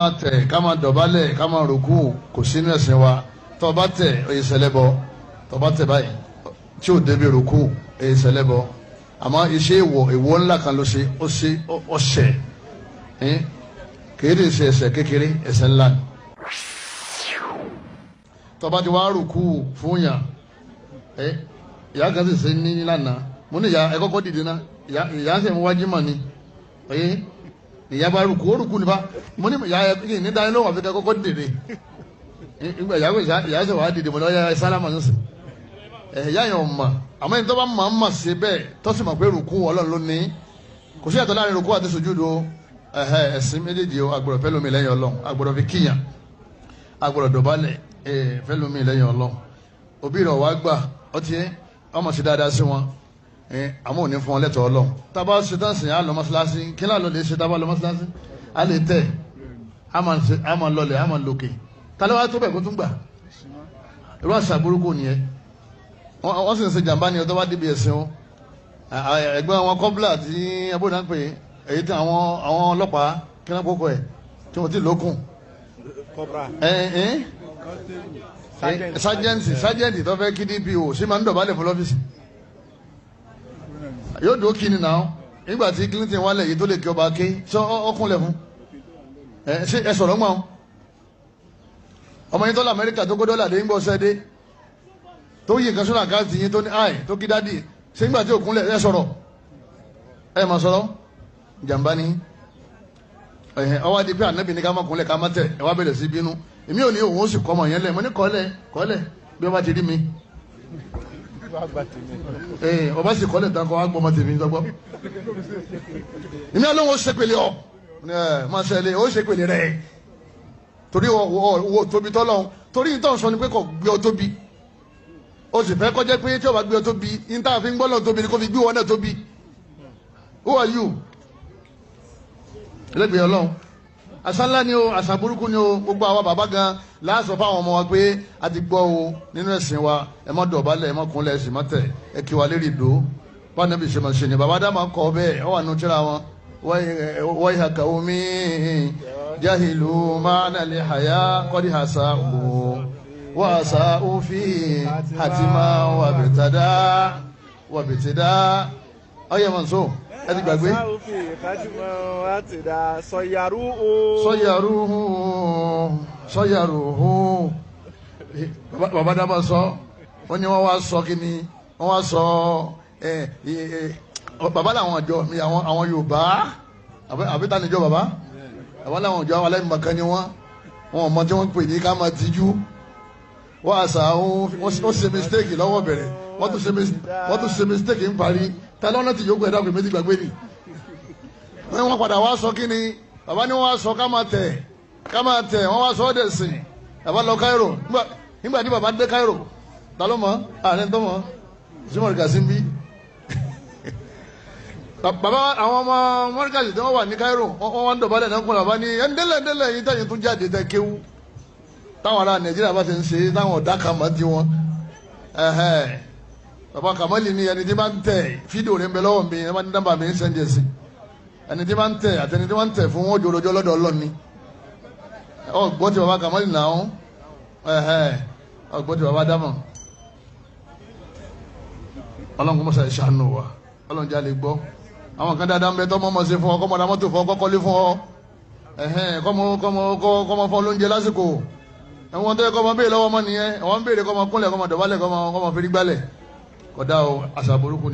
Tẹ̀ ká máa dọ̀bálẹ̀, ká máa rùkú, kò sínú ẹ̀sìn wa. Tó bá tẹ̀, ó yẹ sẹlẹ́bọ. Tó bá tẹ̀ báyìí tí ò débi rùkú, ó yẹ sẹlẹ́bọ. Àmọ́ iṣẹ́ ìwọ̀ ìwọ̀ ńlá kan ló ṣe, ó ṣe ọ̀ṣẹ̀, kìí lè ṣe ẹ̀ṣẹ̀ kékeré, ẹ̀ṣẹ̀ ńlá ni. Tó bá ti wá rùkú fún yàn, ìyá kan sì ṣe ní lánàá. Mo ní ìyá ẹ kọ́kọ́ dìde ná. Ìyá sì ń wájú mọ̀ ni ìyá bá rúkú, ó rúkú nípa. Mo ní ìyá ẹ ní dání lóhùn, àfikẹ́ kọ́kọ́ dìde. Ìgbà ìyá sọ wàá dìde, mo ní ọyá sálámà nísìn. Ìyá yẹn ò mọ̀. Àmọ́ ẹni tó bá mọ̀ mọ̀ sí bẹ́ẹ̀, tó sì mọ̀ pé rúkú Ọlọ́run ló ní, kò sí ìyàtọ̀ láàrin rúkú àti sùjúdù. Ẹ̀sìn méjèèjì o, agbọ̀dọ̀ fẹ́ lómi lẹ́yìn Ọlọ́run, agbọ̀dọ̀ fi kíyàn, agbọ̀dọ̀ dọ̀bálẹ̀ fẹ́ lómi lẹ́yìn Ọlọ́run. Òbí rẹ̀ wá gbà ọtí ọmọ sí dáadáa sí wọn, àmọ́ òní fún ọ lẹ́tọ̀ọ́ Ọlọ́run. Tábà ṣe tán sìn, á lọ mọ́ṣáláṣí. Kí náà ló lè ṣe tábà lọ mọ́ṣáláṣí? Á lè tẹ̀, á máa lọlẹ̀, á máa lòkè. Tálẹ́ wá tó bẹ̀ kó tún gbà. Irú àṣà burúkú nìyẹn. Wọ́n sì ń ṣe jàǹbá ni ọtọ́ bá débi ẹ̀sìn o. Ẹ̀gbọ́n àwọn kọ́bílà tí abóyá ń pè èyí tí àwọn ọlọ́pàá kí náà kókó ẹ̀ tí wọ́n ti lókun. Sájẹ́ǹtì tó fẹ́ kí DPO ṣé máa ń dọ̀bálẹ̀ fún lọ́fíìsì yóò dúró kí ni náà. Nígbà tí Clinton wálẹ̀ yìí tó lè kí ọba ké sọ ọkùnlẹ̀ fún ẹ ṣe ẹ sọ̀rọ̀ mọ́ ọmọ yín tó lọ Amẹ́ríkà tó kó dọ́là dé ń gbọ́ sẹ́dé tó yí nǹkan sọ́nà àkáǹtì yín tó ní àì tó kí dádì ṣé nígbà tí òkúnlẹ̀ ẹ sọ̀rọ̀ ẹ má sọ̀rọ̀ jàǹbá ni. Ọwọ́ adi pé ànábì ní ká má kúnlẹ̀, ká má tẹ̀, ẹ wá bẹ̀rẹ̀ sí bínú. Èmi ò ní òun ó sì kọ́ ọmọ yẹn lẹ̀. Mo ní kọ́lẹ̀ kọ́lẹ̀ bí wọ́n bá ti rí mi, ọba sì kọ́lẹ̀ tán kọ́ wá gbọ́mọ tèmi sọgbọ́. Ìmí àlóhùn ó ṣépele ọ máa ṣẹlẹ̀, ó ṣépele rẹ̀ torí owó tóbi tọ́lọ́hún. Torí ìtàn sọ ni pé kò gbé ọ tóbi, ó sì fẹ́ kọjá pé tí ọba gbé ọ tóbi, níta fi ń gbọ́ lọ́n tóbi ni kò fi gbé wọn náà tóbi. Who are you? Ẹlẹ́gbẹ̀ẹ́ Ọlọ́run. Àṣà ńlá ni o, àṣà burúkú ni o. Gbogbo àwa bàbá gan láàṣọ fáwọn ọmọ wa pé a ti gbọ́ o nínú ẹ̀sìn wa, ẹ má dọ̀bálẹ̀, ẹ má kúnlẹ̀, ẹ sì má tẹ̀, ẹ kí wa lérí ìdó. Báwo ni ṣe máa ṣe ni bàbá dá máa kọ́ bẹ́ẹ̀? Ọ wà nù tíra wọn. Wọ́n yà kà omi jahilu máa lè hàyà kọ́dí àṣà o wọ́n àṣà òfin àti máa wà bìtàdá wà bìtìdá ọyẹ mọ̀ nsọ ẹ ti gbàgbé. Sọyàrúhù sọyàrúhù bàbá dábà sọ wọ́n ní wọ́n wá sọ kí ni wọ́n wá sọ. Bàbá làwọn àjọ mi àwọn Yorùbá àbíta níjọ bàbá bàbá làwọn àjọ àwọn aláìmọ̀kan ni wọ́n wọn ò mọ tí wọ́n pè ní ká máa tijú. Wọ́n àṣà wọ́n ṣe mistake lọ́wọ́ bẹ̀rẹ̀, wọ́n tún ṣe mistake ń parí. Ta lọ́nà tí yòókù ẹ̀dá pè méjì gbàgbé ni. Wọ́n padà wá sọ kí ni bàbá ni wọ́n wá sọ ká máa tẹ̀, ká máa tẹ̀, wọ́n wá sọ ọ́ dẹ̀ sìn. Bàbá lọ Cairo. Nígbà tí bàbá dé Cairo, ta ló mọ̀? Ààrẹ tó mọ̀ símọ̀rì kà sí ń bí. Bàbá àwọn ọmọ mọ́ríkàsì tí wọ́n wà ní Cairo, wọ́n wá ń dọ̀bálẹ̀ náà kún. Bàbá ní ẹ̀ńdẹ́lẹ̀ ẹ̀ńdẹ́lẹ̀ yìí tẹ̀yìn tún jáde tẹ̀ kéwú. Táwọn ará Nàìjíríà bá ti ń ṣe táwọn ọ̀dà kan mọ́ ti wọn. Bàbá Kamali ni ẹni tí bá ń tẹ̀, fídíò rẹ̀ ń bẹ lọ́wọ́ mi, ẹ bá ní dábàá mi ń sẹ́ndì ẹ̀sìn. Ẹni tí bá ń tẹ̀ àti ẹni tí wọ́n ń tẹ̀ fún wọn jòròjọ́ lọ́dọ̀ Ọlọ́run ni. Ọ gbọ́ ti bàbá Kamali náà ọ gbọ́ ti bàbá dámọ̀. Ọlọ́run kò mọ̀sá ìṣàánú wa, Ọlọ́run jẹ́ àlè gbọ́. Àwọn kan dáadáa ń bẹ tọ́mọ ọmọ ṣe fún ọ, kọ́mọ ra mọ́tò fún ọ, kọ́kọ́lé fún ọ, kọ́mọ fún ọ lóúnjẹ lásìkò. Ẹ̀wọ̀n tó yẹ kọ́mọ béèrè lọ́wọ́ ọmọ nìyẹn, ẹ̀wọ̀n ń béèrè kọ́mọ kúnlẹ̀, kọ́mọ dọ̀bálẹ̀, kọ́mọ fẹ́rí gbálẹ̀. Kódà o, àṣà burúkú ni.